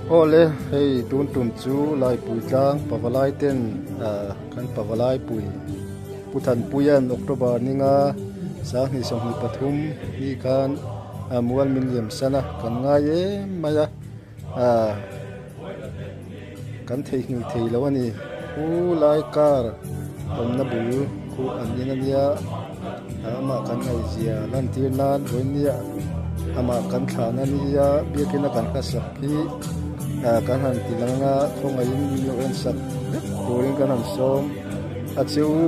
Awle hei tun tum chu Laipui tlang pavalai ten ah kan pavalai pui Pu Thanpuia'n October ninga 2023 ni khan ah mual min liam san a kan ngai em mai a ah kan theihnghilh thei lo a ni Pu Lai car awmna bul khu an en a nia amah kan ngaihzia lantir nan vawinia amah kan thlan a nia biakina kan hlasak hi ah kan han ti lang anga khawngaihin min lo en sak vek turin kan han sawm a che u.